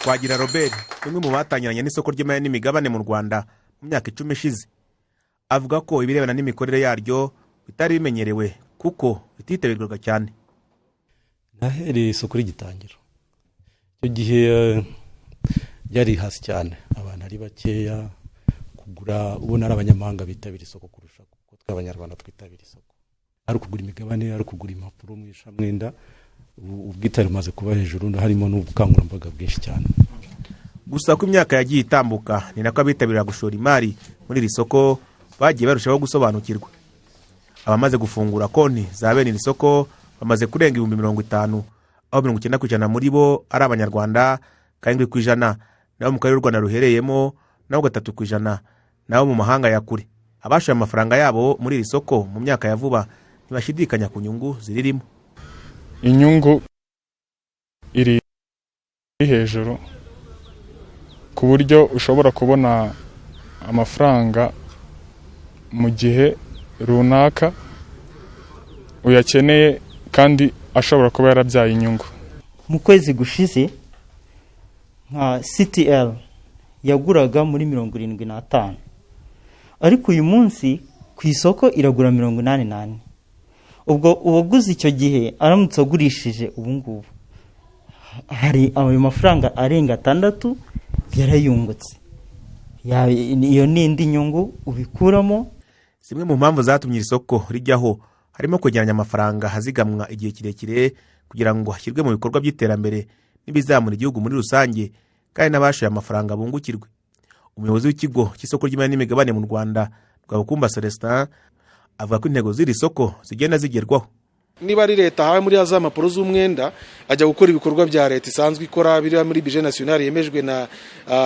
Twagira Robert ni umwe mu batangiranye n'isoko ry'imari n'imigabane mu Rwanda mu myaka 10 ishize. Avuga ko ibirebana n'imikorere yaryo bitari bimenyerewe kuko bititabirwaga cyane. Nahereye isoko rigitangira, icyo gihe ryari hasi cyane, abantu ari bakeya kugura, ubona ari abanyamahanga bitabira isoko kurusha kuko twe Abanyarwanda twitabira isoko. Ari ukugura imigabane, ari ukugura impapuro mu ishamwenda, ubwitabire bumaze kuba hejuru, harimo n'ubukangurambaga bwinshi cyane. Gusa ko imyaka yagiye itambuka, ni nako abitabira gushora imari muri iri soko bagiye barushaho gusobanukirwa. Abamaze gufungura konti za bene iri soko bamaze kurenga 50,000, aho 90% muri bo ari Abanyarwanda, 7% nabo mu karere u Rwanda ruhereyemo, naho 3% nabo mu mahanga ya kure. Abashoye amafaranga yabo muri iri soko mu myaka ya vuba ntibashidikanya ku nyungu ziririmo. Inyungu iri hejuru ku buryo ushobora kubona amafaranga mu gihe runaka uyakeneye, kandi ashobora kuba yarabyaye inyungu. Mu kwezi gushize nka CTL yaguraga muri 75, ariko uyu munsi ku isoko iragura 84. Ubwo uwaguze icyo gihe aramutse agurishije ubu ngubu, hari ayo mafaranga arenga 6 yarayungutse. Iyo ni indi nyungu ubikuramo. Zimwe mu mpamvu zatumye iri soko rijyaho harimo kwegeranya amafaranga hazigamwa igihe kirekire kugira ngo hashyirwe mu bikorwa by'iterambere n'ibizamura igihugu muri rusange, kandi n'abashoye amafaranga bungukirwe. Umuyobozi w'ikigo cy'isoko ry'imari n'imigabane mu Rwanda, Rwabukumba Celestin, avuga ko intego z'iri soko zigenda zigerwaho. Niba ari leta ahawe muri za mpapuro z'umwenda, ajya gukora ibikorwa bya leta isanzwe ikora biri muri budget national yemejwe na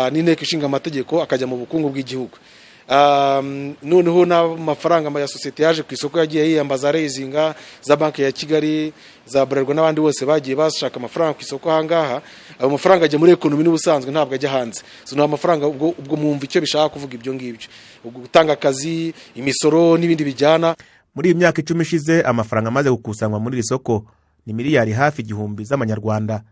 n'inteko ishinga amategeko, akajya mu bukungu bw'igihugu. Noneho n'amafaranga ya sosiyete yaje ku isoko yagiye yiyambaza raisinga za Banki ya Kigali, za Bralirwa n'abandi bose bagiye bashaka amafaranga ku isoko ahangaha. Ayo mafaranga ajya muri economy n'ubusanzwe, ntabwo ajya hanze. So ni amafaranga ubwo mwumva icyo bishaka kuvuga ibyo ngibyo, ubwo gutanga akazi, imisoro n'ibindi bijyana. Muri iyi myaka 10 ishize, amafaranga amaze gukusanywa muri iri soko ni miliyari hafi 1000 z'amanyarwanda.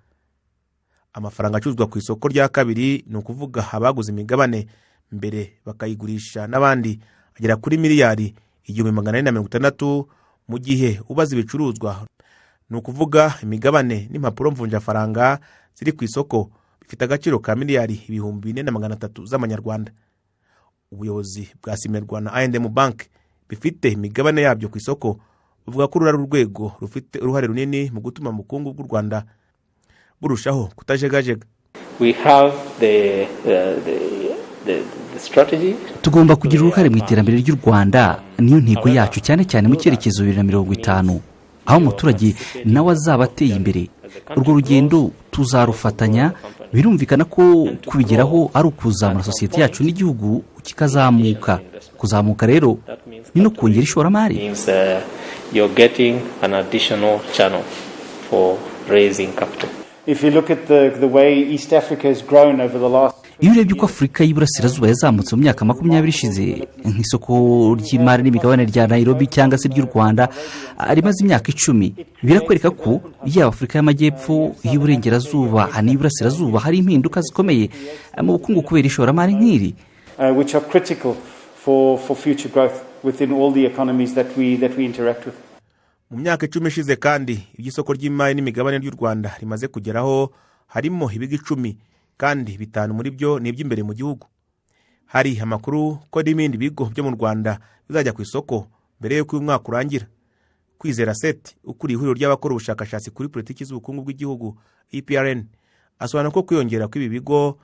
Amafaranga acuruzwa ku isoko rya kabiri, ni ukuvuga abaguze imigabane mbere bakayigurisha n'abandi, agera kuri miliyari 1460, mu gihe ubaza ibicuruzwa, ni ukuvuga imigabane n'impapuro mvunjafaranga ziri ku isoko, bifite agaciro ka miliyari 4300 z'amanyarwanda. Ubuyobozi bwa Cimerwa na I&M Bank bifite imigabane yabyo ku isoko buvuga ko uru ari urwego rufite uruhare runini mu gutuma ubukungu bw'u Rwanda burushaho kutajegajega. We have the strategy. Tugomba kugira uruhare mu iterambere ry'u Rwanda, niyo ntego yacu, cyane cyane mu cyerekezo 2050, aho umuturage nawe azaba ateye imbere. Urwo rugendo tuzarufatanya. Birumvikana ko kubigeraho ari ukuzamura sosiyete yacu n'igihugu kikazamuka. Kuzamuka rero ni no kongera ishoramari. Means you're getting an additional channel for raising capital. If you look at the way East Africa has grown over the last Iyo urebye uko Afurika y'Iburasirazuba yazamutse mu myaka 20 ishize, nk'isoko ry'imari n'imigabane rya Nairobi cyangwa se ry'u Rwanda rimaze imyaka 10, birakwereka ko yaba Afurika y'Amajyepfo, y'Iburengerazuba n'Iburasirazuba hari impinduka zikomeye mu bukungu kubera ishoramari nk'iri. Which are critical for future growth within all the economies that we interact with. Mu myaka 10 ishize kandi, iby'isoko ry'imari n'imigabane ry'u Rwanda rimaze kugeraho harimo ibigo 10, kandi bitanu muri byo ni iby'imbere mu gihugu. Hari amakuru ko n'ibindi bigo byo mu Rwanda bizajya ku isoko mbere y'uko uyu mwaka urangira. Kwizera Seti, ukuriye ihuriro ry'abakora ubushakashatsi kuri politiki z'ubukungu bw'igihugu, EPRN, asobanura ko kwiyongera kw'ibi bigo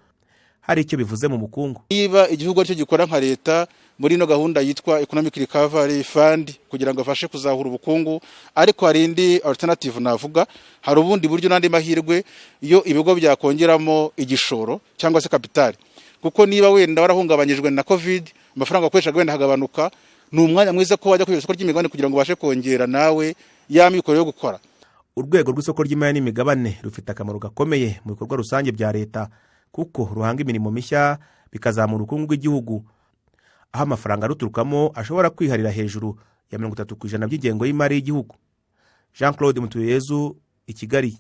hari icyo bivuze mu bukungu. Niba igihugu aricyo gikora nka leta muri ino gahunda yitwa Economic Recovery Fund kugira ngo afashe kuzahura ubukungu, ariko hari indi alternative navuga, hari ubundi buryo n'andi mahirwe iyo ibigo byakongeramo igishoro cyangwa se kapitali, kuko niba wenda warahungabanyijwe na COVID, amafaranga wakoreshaga wenda hagabanuka, ni umwanya mwiza ko wajya ku isoko ry'imigabane kugira ngo ubashe kongera nawe ya mikoro yo gukora. Urwego rw'isoko ry'imari n'imigabane rufite akamaro gakomeye mu bikorwa rusange bya leta, kuko ruhanga imirimo mishya, bikazamura ubukungu bw'igihugu, aho amafaranga aruturukamo ashobora kwiharira hejuru ya 30% by'ingengo y'imari y'igihugu. Jean Claude Mutuyezu, i Kigali.